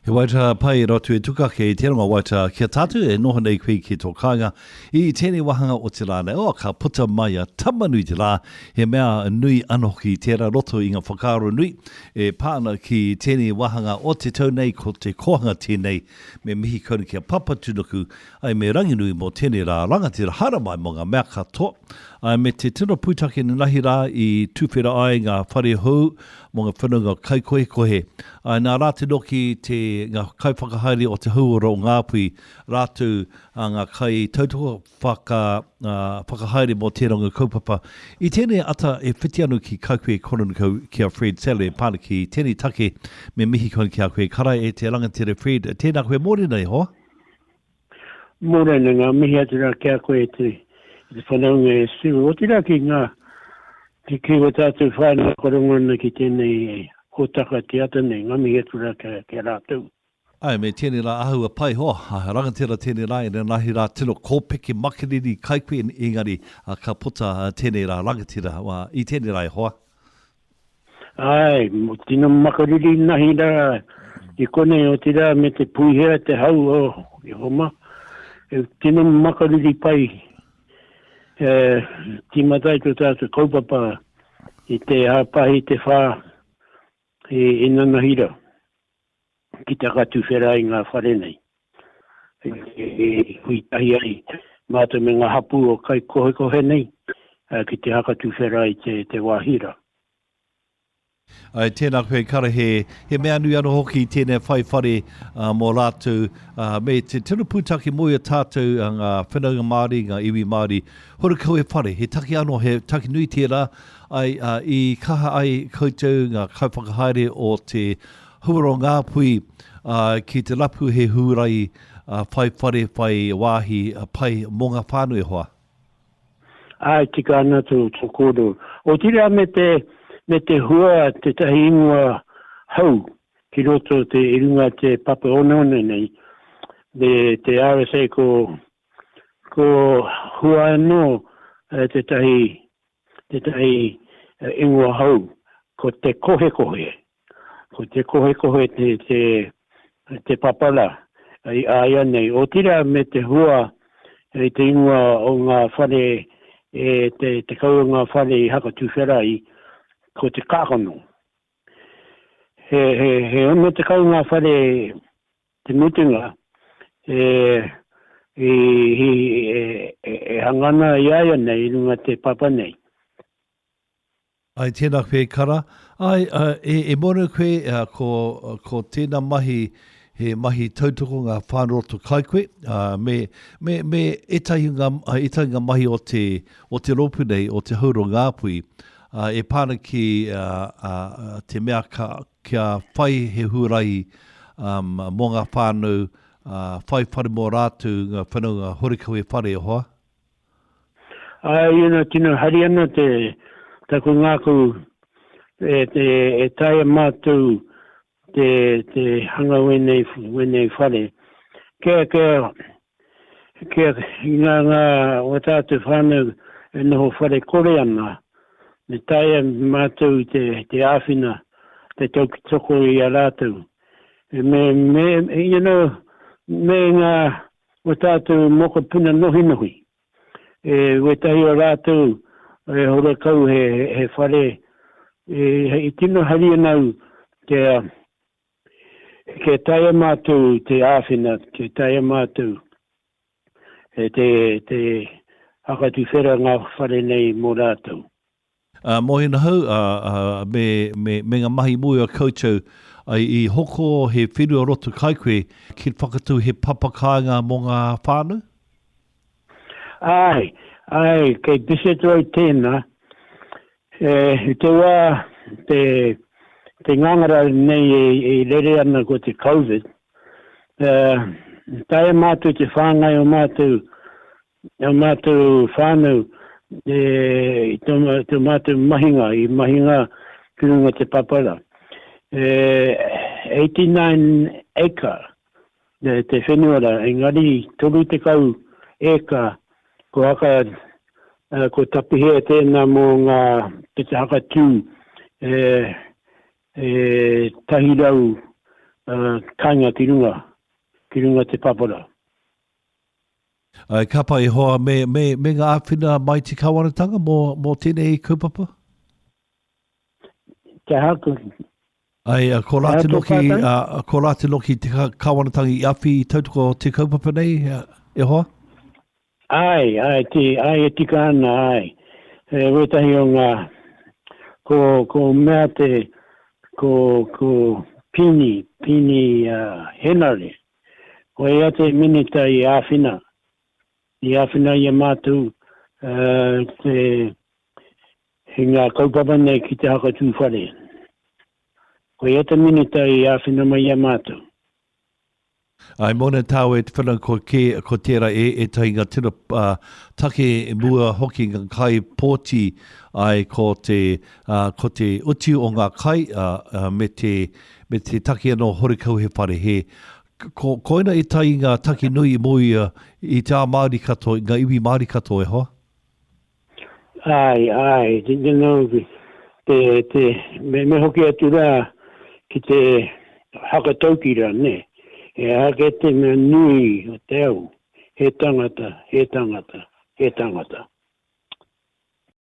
He waita pai rotu e tukake i te rongo waita ki a tātou e noho nei koe ki tō kāinga i tēnei wāhanga o te rā nei. Oh, ka puta mai a Tamanui te rā, he mea nui anō hoki tērā roto i ngā whakaaro nui e pā ana ki tēnei wāhanga o te tau nei, ko te kōhanga tēnei me mihi kaunu ki a Papatūnuku, ai me Ranginui mō tēnei rā rangatira haramai mō ngā mea katoa, ai me te tino pūtake nanahi rā i tuwhera ai ngā whare hou mō ngā whanaunga kaikohekohe. Ai nā rātou noki te ngā kaiwhakahaere o te hauora o Ngāpuhi rātou a ngā kaitautoko whaka, whakahaere mō tērā ngā kaupapa. I tēnei ata e whiti anu ki Kaikue Koronukau ki a Fred Saddler e pā ana ki tēnei take me mihi kau ki a koe. Karai e te rangatira Fred, tēnā koe mōrena e hoa. Mōrena, ngā mihi atu rā ki a koe e te, e te whanaunga e Sue. Otirā ki ngā, ki, ki wā tātou whānau ka rongo ana ki tēnei hōtaka te ata nei, ngā mihi atu rā ki a, ki a rātou. Ae, me tēnei rā āhua pai hoa, rangatira tēnei rā, inanahi rā tino kōpeke makariri kai koe engari ka puta tēnei rā rangatira i tēnei rā e hoa. Ae, tino makariri nahi rā i konei otirā me te puihea te hau o i Homa, e tino makariri pai e tīmata ai tō tātou kaupapa i te hāpahi te whā i inanahi rā. ki te whakatuwhera i ngā whare nei. I hui tahi ai mātou me ngā hapū o Kaikohekohe nei ki te whakatuwhera i te, te wāhi rā. Āe, tēnā koe Kara, he, he mea nui anō hoki tēnei whai whare mō rātou, me te tino pūtake mō i a tātou ngā whanaunga Māori, ngā iwi Māori, horakau he whare, he take anō, he take nui tērā, ai, i kaha ai koutou ngā kaiwhakahaere o te Hura o Ngāpuhi, ā, ki te rapu he hūrai whai whare, whai wāhi pai mō ngā whānau e hoa. Āe, tika ana tō kōrero. Otirā me te, me te hua tētahi ingoa hou ki roto te, i runga te papa oneone nei, me te RSA ko, ko hua anō tētahi, tētahi ingoa hou, ko te kohekohe. Ko te kohekohe te, te, te papara i āianei. Otirā me te hua i te ingoa o ngā whare e te 10 o ngā whare i Hakatuwhera i, ko te kākano. He, he, he 60 ngā whare te mutunga e, i, i, e, e, e hangana i āianei i runga te papa nei. Ai, tēnā koe, Kara. Ai, e, e mōhio koe, ko, ko tēnā mahi, he mahi tautoko ngā whānau kai koe, me, me, me ētahi ngā, ētahi ngā mahi o te, o te rōpū nei, o te Hauro Ngāpuhi, e pā ana ki te mea ka, kia whai he huarahi mō ngā whānau, whai whare mō rātou, ngā whanaunga horekau he whare e hoa. Āe, you know, tino hari ana te, taku ngākau e, te, e taea mātou te, te hanga wēnei, wēnei whare. Kia, kia, kia, i ngā, ngā, o tātou whānau e noho whare kore ana, me taea mātou te, te āwhina, te tautoko i a rātou. Me, me, you know, me ngā, o tātou mokopuna nohinohi. E wētahi o rātou e horekau he, he whare, e, i tino hari ana au kia, kia taea mātou te āwhina, kia taea mātou e te, te whakatuwhera ngā whare nei mō rātou. Ā, Mōhena hou, ā, ā, me, me, me ngā mahi mō ia koutou, ā, i hoko he whenua roto kai koe, ki whakatū he papa kāinga mō ngā whānau? Āe, āe, kei Bissett Road tēnā. E, i te wā, te, te ngangara nei e, e rere ana ko te Covid, e, taea mātou te whāngai o mātou Nō mātou whānau i tō mātou mahinga, i mahinga ki runga te papara. E 89 acre te whenua rā, engari 30 eka ko haka, ko tapihia tēnā mō ngā, ki te hakatū e 100. Kāinga ki runga, ki runga te papara. Āe, ka pai e hoa, me, me, me ngā āwhina mai te kāwanatanga mō, mō tēnei kaupapa? Te aha ko... Āe, ko rā te noki, ko rā te noki te kāwanatanga i awhi i tautoko te kaupapa nei, e hoa? Āe, āe, te, āe e tika ana, āe. E, wētahi o ngā, ko, ko mea te, ko, ko Pini, Pini uh, Henare, ko ia te minita i āwhina, i āwhina i a mātou uh, te, i ngā kaupapa nei ki te hakatū whare. Ko ia te minita i āwhina mai i a mātou. Ai mona tāu e te whanau ko ke, ko tērā e ētahi ngā tino uh, take mua hoki ngā kai pōti ai ko te, uh, ko te utu o ngā kai uh, uh, me te, me te take anō horekau he whare he ko, koina ētahi ngā take nui i mua i, i te ao Māori katoa, i ngā iwi Māori katoa e hoa. Āe, āe, you know, te, te, me, me hoki atu rā ki te hakatauki rā, nē. He aha kē te mea nui o te ao, he tangata, he tangata, he tangata.